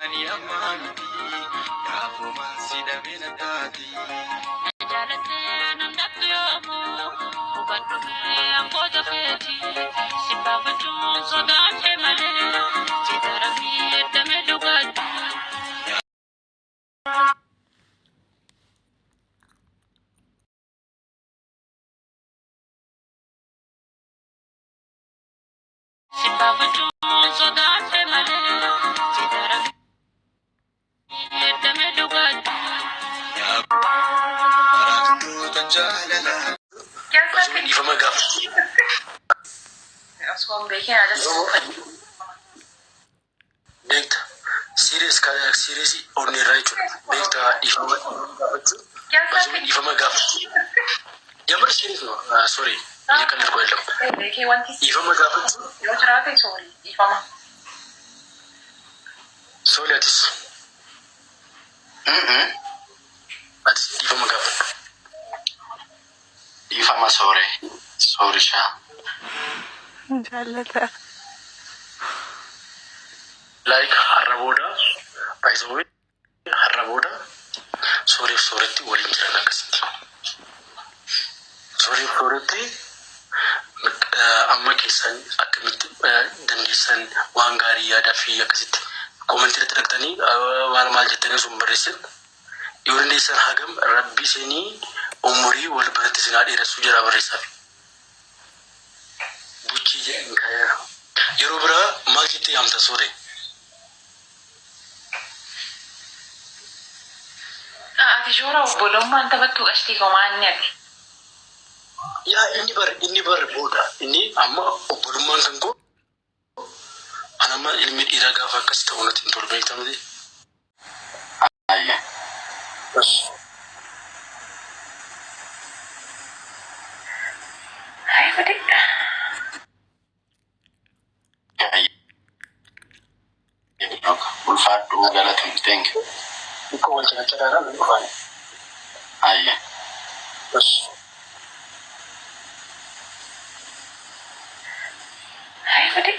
Ani ammaa miti gaafumaan si dhabee na taati. Jaalatee nan dhabdu yoomuu hubadhu mee angoota keeti si baafachuun sodaatee malee si daramii eddame dhugaatti. Si baafachuun sodaatee malee si daramii eddame dhugaatti. Yaa maraattoota jaalalaa. Osoo dhiifama gaafachuu. Osoo hin beekin adas. Beekta. Serious serious onnee irraa jechuudha. Beekta dhiifama gaafachuu. Osoo dhiifama gaafachuu. የምር serious ነው. Sorry እየቀለድኩ አይደለም። Beekee wanti Dhiifama gaafachuu. yoo jiraate sorry dhiifama. Sorry atis. Atis dhiifama gaafadhu. Dhiifama soore. Soorishaa. Jaallata. Like har'a booda baay'isawwan har'a booda sooreef sooretti waliin jiran akkasitti. Sooreef sooretti amma keessan akkamitti dandeessan waan gaarii yaadaa fi akkasitti comment irratti dhaqxanii maal maal jettanii osoo hin barreessin yoo dandeessan hagam rabbi isinii umurii wal biratti isin haa dheeressuu jira barreessaaf. Buchii jedhan ka'eera. Yeroo biraa maal jettee yaamta soore? Ati shoora obbolummaan taphattu qashtii komaanni ati. Yaa inni bar booda inni amma obbolummaan kan koo an amma ilmi dhiiraa gaafa akkas ta'u natti hin tolu beektaa miti. Ayya. Bas. Hai godhe. Ayya. Ulfaadhu galatoom. Thank you. Xiqqoo wal cinaa caraaraan hin dhufaani. Ayya. Bas. Hai godhe.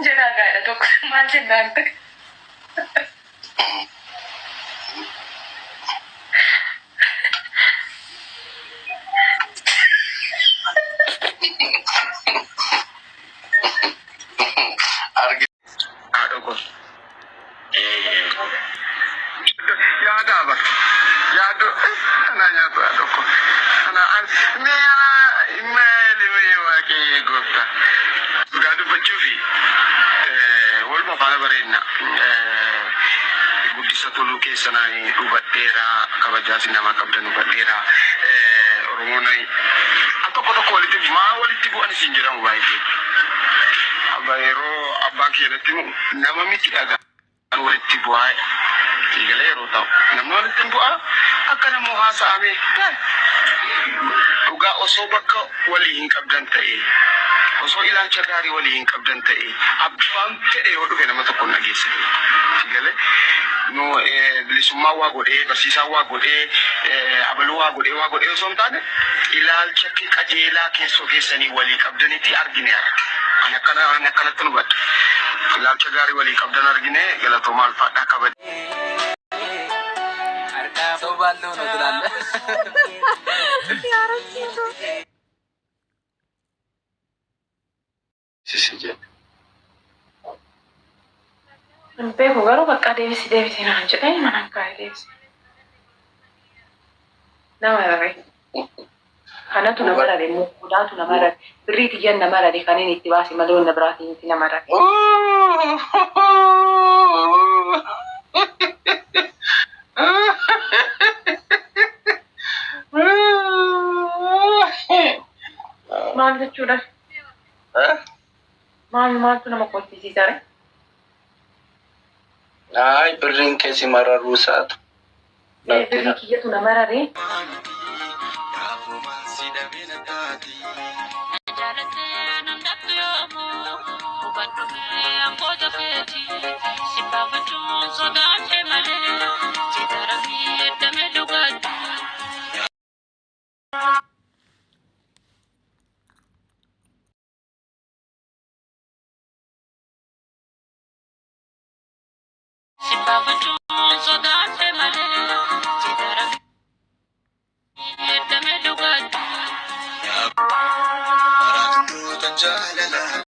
Jedhaa gaadha tokko maal jennaan ta'e. Argi. Haadha koo. Yaada bara. Yaadu ana nyaatu haadha koo. Ana an mee ana maali mee waaqayyo gooftaa. Dhugaa dubbachuufi waluma faana bareedna. Guddisa toluu keessa naan hubadheera kabajaas nama qabdan hubadheera. Oromoon al tokko tokko walitti maa walitti bu'an isin jedhamu baay'ee. Abba yeroo abbaan kiyya natti himu nama miti dhagaa walitti bu'aa eegalee yeroo ta'u namni walitti hin bu'aa akka namoo haasa'ame dhugaa osoo bakka walii hin qabdan ta'e osoo ilaalcha gaarii walii hin qabdan ta'e abbaan fedhe yoo dhufe nama tokko hin dhageesse galee nu bilisummaa waa godhee barsiisaa waa godhee abaluu waa godhee waa godhee osoo hin taane ilaalcha qajeelaa keessoo keessanii walii qabdanitti argine ani akkana ani akkanatti nu hubadha ilaalcha gaarii walii qabdan argine galatoomaa alfaadhaa kabaja. ሰው ባለው ነው ትላለህ። Sisi jedhe. Hin beeku garuu bakka deebisi deebisi naan jedhee mana kaa'ee deebisi. Nama rare. Kanatu nama rare mukudaatu nama rare. Birrii xiyyan nama rare kan inni itti baase malee wanna biraatiin itti nama rare. Maal jechuudha? Maal maaltu nama kolfisiisa ree? Ay birriin keessi mararuu isaatu. Birrii kiyyatu nama rare. Gaafumaan si dhabee na taati. Sodaadhe malee si daramee damee dhugaatti. Si baafachuu.